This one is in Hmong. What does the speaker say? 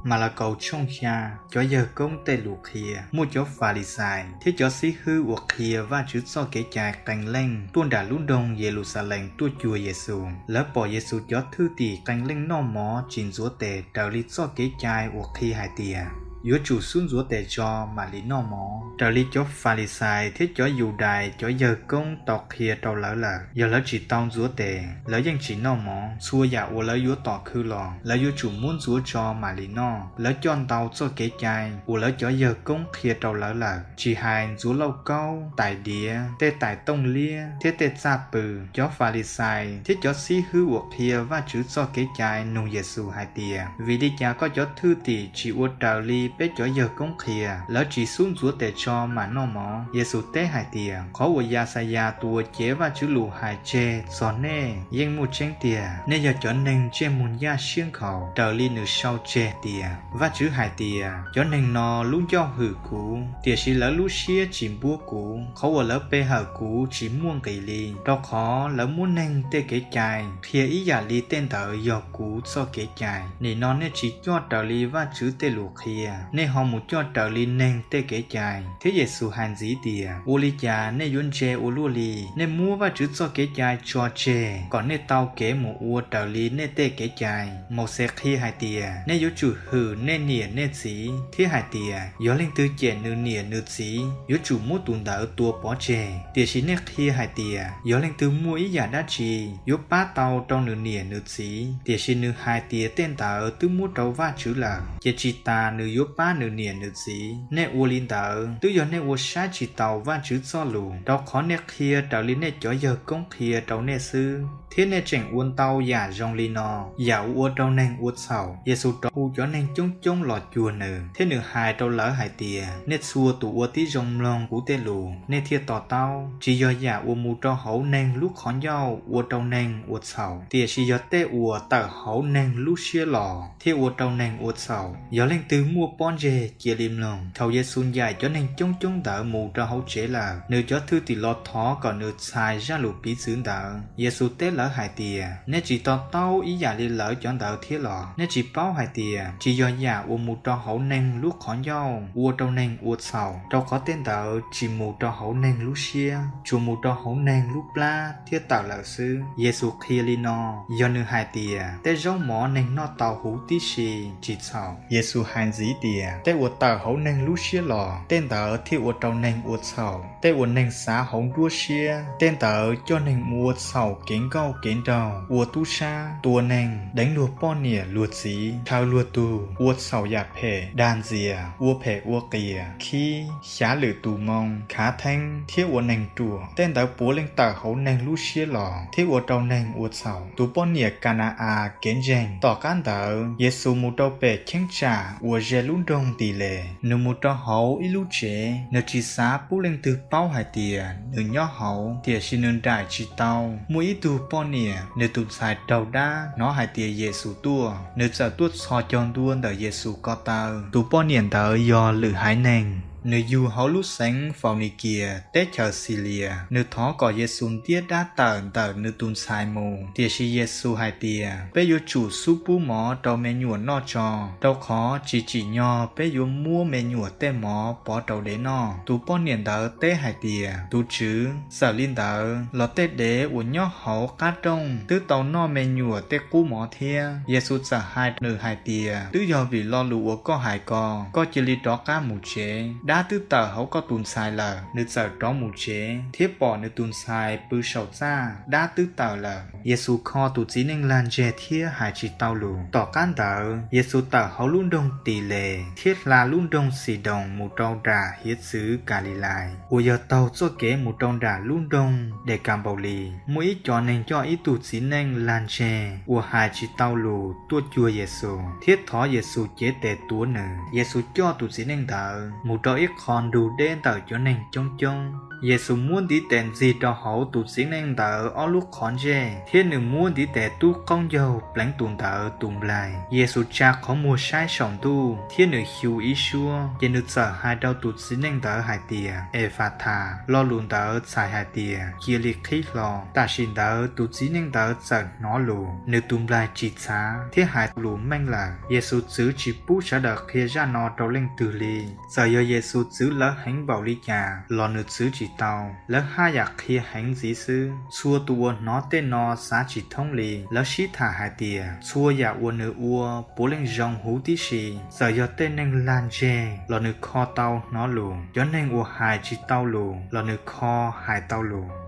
Malakaus tshooj xya. Cov yawg koob tej lus qhia. Muaj cov Falixais thiab cov xib hwb uas qhia Vajtswv txoj Kev cai qee leej tuaj nram lub nroog Yeluxalees tuaj cuag Yexus. Lawv pom Yexus cov thwj tim qee leej noj mov tsis ntxuav tes raws li txoj kev cai uas qhia hais tias yuav tsum xub ntxuav tes tso mam li noj mov, raws li cov Falixais thiab cov Yudais cov yawg koob tau qhia rau lawv lawm. Yog lawv tsis tau ntxuav tes, lawv yeej tsis noj mov. Txhua yam uas lawv yuav tom khw los, lawv yuav tsum muab ntxuav tso mam li noj. Lawv coj ntau txoj kev cai uas lawv cov yawg koob qhia rau lawv lawm, tsis hais ntxuav lauj kaub, tais diav, tej tais tooj liab thiab tej txaj pw. Cov Falixais thiab cov xib hwb uas qhia Vajtswv txoj Kev cai nug Yexus hais tias, Vim li cas koj cov thwj tim tsis ua raws li peb cov yawg koob qhia, lawv tsis xub ntxuav tes tso mam noj mov? Yexus teb hais tias, Qhov uas Yaxayas tus uas cev Vajtswv lus hais tseg txog nej yeej muaj tseeb tiag: Nej yog cov neeg ntsej muag ncaj siab nkhaus, raws li nws sau tseg tias, Vajtswv hais tias, Cov neeg no lub ncauj hwm kuv, tiam sis lawv lub siab tsis npuab kuv. Qhov uas lawv pe hawm kuv tsis muaj nqis li, rau qhov lawv muab neeg tej kev cai qhia ib yam li tej ntawd yog kuv txoj kev cai. Nim no nej tsis coj raws li Vajtswv tej lus qhia, nej ho mus coj raws li neeg tej kev cai. Thiab Yexus hais ntxiv tias, Ua li cas nej yuav ntse ua luaj li? Nej muab Vajtswv txoj kev cai tso tseg kom nej tau kev mus ua raws li nej tej kev cai. Mauxes qhia hais tias, Nej yuav tsum hwm nej niam nej txiv, thiab hais tias, Yog leej twg cem nws niam nws txiv, yuav tsum muab tus ntawd tua pov tseg. Tiam sis nej qhia hais tias, Yog leej twg muaj ib yam dab tsi yuav pab tau rau nws niam nws txiv, tiam sis nws hais tias tej ntawd twb muab rau Vajtswv lawm, ces tsis tas nws yuav pab nws niam nws txiv. Nej ua li ntawd twb yog nej ua saib tsis taus Vajtswv Txojlus, rau qhov nej qhia raws li nej cov yawg koob qhia rau nej xwb, thiab nej tseem ua ntau yam zoo li no, yam uas ua rau neeg ua txhaum. Yexus rov hu cov neeg coob coob los cuag nws, thiab nws hais rau lawv hais tias, Nej txhua tus ua tib zoo mloog kuv tej lus, nej thiaj to taub. Tsis yog yam uas mus rau hauv neeg lub qhov ncauj ua rau neeg ua txhaum, tiam sis yog tej uas tawm hauv neeg lub siab los thiaj ua rau neeg ua txhaum. Yog leej twg muaj pob ntseg, cia li mloog. Thaum Yexus ncaim cov neeg coob coob ntawd mus rau hauv tsev lawm, nws cov thwj tim los thov kom nws txhais zaj lus piv txwv ntawd. Yexus teb lawv hais tias, Nej tsis to taub ib yam li lawv cov ntawd thiab los? Nej tsis paub hais tias tsis yog yam uas mus rau hauv neeg lub qhov ncauj ua rau neeg ua txhaum, rau qhov tej ntawd tsis mus rau hauv neeg lub siab, tsuas mus rau hauv neeg lub plab thiab tawm lawm xwb? Yexus qhia li no, yog nws hais tias, Tej zaub mov neeg noj tau huv tib si tsis txhaum. Yexus hais ntxiv tias, Tej uas tawm hauv neeg lub siab los, tej ntawd thiaj ua rau neeg ua txhaum. Tej uas neeg xav hauv nruab siab, tej ntawd coj neeg mus ua txhaum kev nkauj kev nraug, ua tub sab, tua neeg, deev luag poj niam luag txiv, ntshaw luag tug, ua txhaum yam phem, dag ntxias, ua phem ua qias, khib, xyav lwm tus moo, khav theeb thiab ua neeg ruam. Tej ntawd puav leej tawm hauv neeg lub siab los thiaj ua rau neeg ua txhaum. Tus poj niam Ka na-as kev ntseeg. Tom qab ntawd Yexus mus rau pem cheeb tsam uas ze lub nroog Tiles. Nws mus rau hauv ib lub tsev, nws tsis xav pub leej twg paub hais tias nws nyob hauv, tiam sis nws nraim tsis tau. Muaj ib tug poj niam, nws tus ntxhais raug dab, hnov hais tias Yexus tuaj, nws txawm tuaj txhos caug ntua ntawm Yexus ko taw. Tus poj niam ntawd yog lwm haiv neeg, nws yug hauv lub xeev Faunikias teb chaws Xilias. Nws thov kom Yexus ntiab dab tawm ntawm nws tus ntxhais mus, tiam sis Yexus hais tias, Peb yuav tsum xub pub mov rau me nyuam noj tso, rau qhov tsis tsim nyog peb yuav muab me nyuam tej mov pov rau dev noj. Tus poj niam ntawd teb hais tias, Tus tswv, txawm li ntawd los tej dev uas nyob hauv qab rooj twb tau noj me nyuam tej qub mov thiab. Yexus txawm hais nws hais tias, Twb yog vim lo lus uas koj hais ko, koj cia li rov qab mus tsev, dab twb tawm hauv koj tus ntxhais lawm. Nws txawm rov mus tsev thiab pom nws tus ntxhais pw saum txaj, dab twb tawm lawm. Yexus kho tus txiv neej lag ntseg thiab hais tsis tau lus. Tom qab ntawd Yexus tawm hauv lub nroog Tiles thiab hla lub nroog Xidoos mus rau nram hiav txwv Kalilais, uas yog taug txoj kev mus rau nram lub nroog Dekanpaulis. Muaj ib co neeg coj ib tug txiv neej lag ntseg uas hais tsis tau lus tuaj cuag Yexus thiab thov Yexus cev tes tuav nws. Yexus coj tus txiv neej ntawd mus rau ib qho nrug deb ntawm cov neeg coob coob. Yexus muab ntiv tes ntxig rau hauv tus txiv neej ntawd ob lub qhov ntsej, thiab nws muab ntiv tes tub qaub ncaug pleev tus ntawd tus nplaig. Yexus tsa qhov muag saib saum ntuj, thiab nws xyu ib suab, ces nws txawm hais rau tus txiv neej ntawd hais tias, Efathas, lo lus ntawd txhais hais tias, Cia li qhib hlo. Tam sim ntawd tus txiv neej ntawd txawm hnov lus, nws tus nplaig tsis txhav, thiab hais lus meej lawm. Yexus txwv tsis pub sawv daws qhia zaj no rau leej twg li. Txawm yog Yexus txwv lawv heev npaum li cas los nws txwv tsis tau, lawv haj yam qhia heev ntxiv xwb. Txhua tus uas hnov tej no xav tsis thoob li, lawv sib tham hais tias, Txhua yam uas nws ua puav leej zoo huv tib si. Txawm yog tej neeg lag ntseg los nws kho tau hnov lus, cov neeg uas hais tsis tau lus los nws kho hais tau lus.